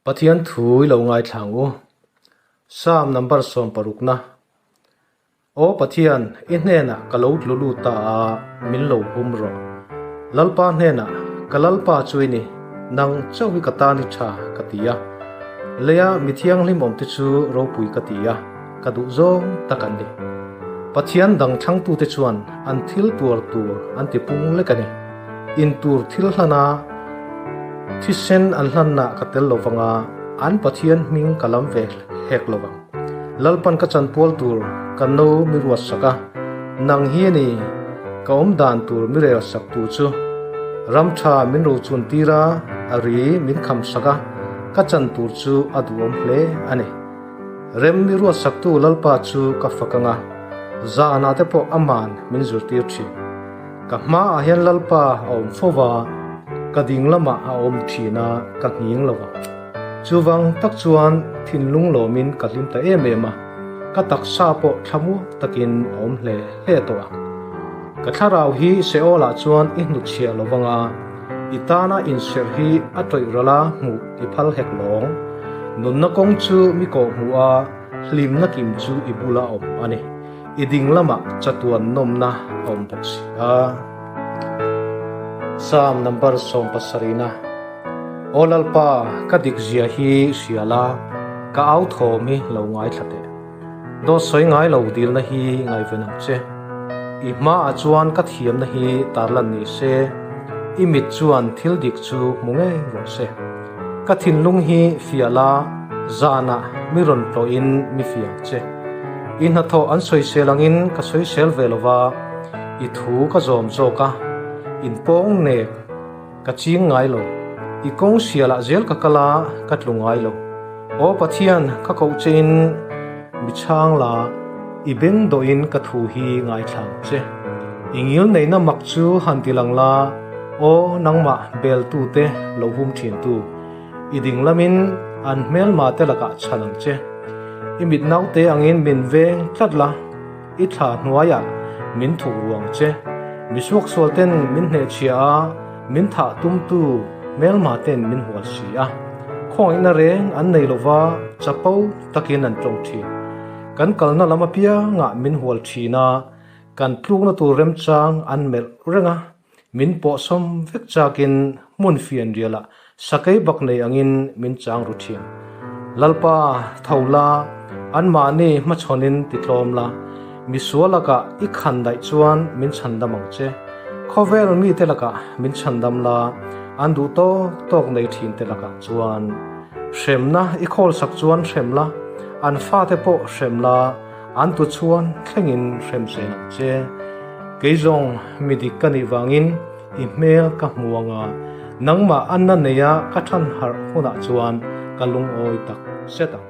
Pathian thu i lo ngaithla ang u. Psalm number sawmparukna. Aw Pathian, i hnenah ka lo tlu lut ta a, min lo hum rawh. Lalpa hnenah, Ka Lalpa chu i ni, nang chauh hi ka tan i tha, ka ti a. Leia mi thianghlim awmte chu ropui ka ti a, ka duh zawng tak an ni. Pathian dang thlangtute chuan an thil tuar tur an ti pung lek a ni. In tur thil hlana thisen an hlanna ka tel lo vanga an Pathian hming ka lam ve hek lo vang. Lalpan ka chanpual tur ka no mi ruat sak a, nang hi a ni ka awm dan tur mi rel sak tu chu. Ram tha min ro chun tir a, a ri min kham sak a, ka chan tur chu a duhawm hle a ni. Rem mi ruat saktu Lalpa chu ka fak ang a, zanah te pawh aman min zirtir thin. Ka hmaah hian Lalpa a awm fo va, ka ding lamah a awm thin a, ka nghing lo vang. Chuvang tak chuan thinlung lawmin ka hlim ta em em a, ka taksa pawh thlamuang takin a awm hle hle tawh ang. Ka thlarau hi Seol-ah chuan i hnutchhiah lo vang a, i tana inserh hi a tawih ral a hmuh i phal hek lawng. Nunna kawng chu mi kawhhmuh a, hlimna kim chu i bula awm a ni. I ding lamah chatuan nawmna a awm bawk si a. Psalm number sawmpasarihna, Aw Lalpa, ka dik zia hi hria la, ka au thawm hi lo ngaithla teh. Dawt sawi ngai lo dilna hi ngaiven ang che. I hmaah chuan ka thiamna hi tarlan ni se, i mit chuan thil dik chu hmu ngei rawh se. Ka thinlung hi fiah la, zanah mi rawn tlawhin mi fiah ang che. I hnathawh an sawisel angin ka sawisel ve lo va, i thu ka zawm zawk a, inpawng nek ka ching ngai lo. I kawng sialah zel ka kal a, ka tlu ngai lo. Aw Pathian, ka koh chein mi chhang la, i beng dawhin ka thu hi ngaithla ang che. I ngil neihna mak chu han ti lang la, aw nangmah beltute lo hum thintu. I ding lamin an hmelma te lakah chhan ang che. I mit naute angin min veng tlat la, i thla hnuaiah min thuk ru ang che. Mi suaksual ten min hnehchhia a, min thah tumtu hmelma ten min hual si a. Khawngaihna reng an nei lova chapo takin an tawng thin. Kan kalna lam apiangah min hual thin a, kan tlukna tur remchang an melh reng a. Min pawhsawm vek chakin hmun fian rialah sakei bak nei angin min chang ru thin. Lalpa, tho la, anmahni hmachhawnin ti tlawm la, misual lakah i khan daih chuan min chhandam ang che. Khawvel mite lakah min chhandam la, an duh tawk tawk nei thin te lakah chuan. Hremna i khawlsak chuan hrem la, an fate pawh hrem la, An tu chuan thlengin hrem zel ang che. Kei zawng mi dik ka nih vangin i hmel ka hmu ang a, nangmah anna neia ka than harh hunah chuan ka lungawi tak zet ang.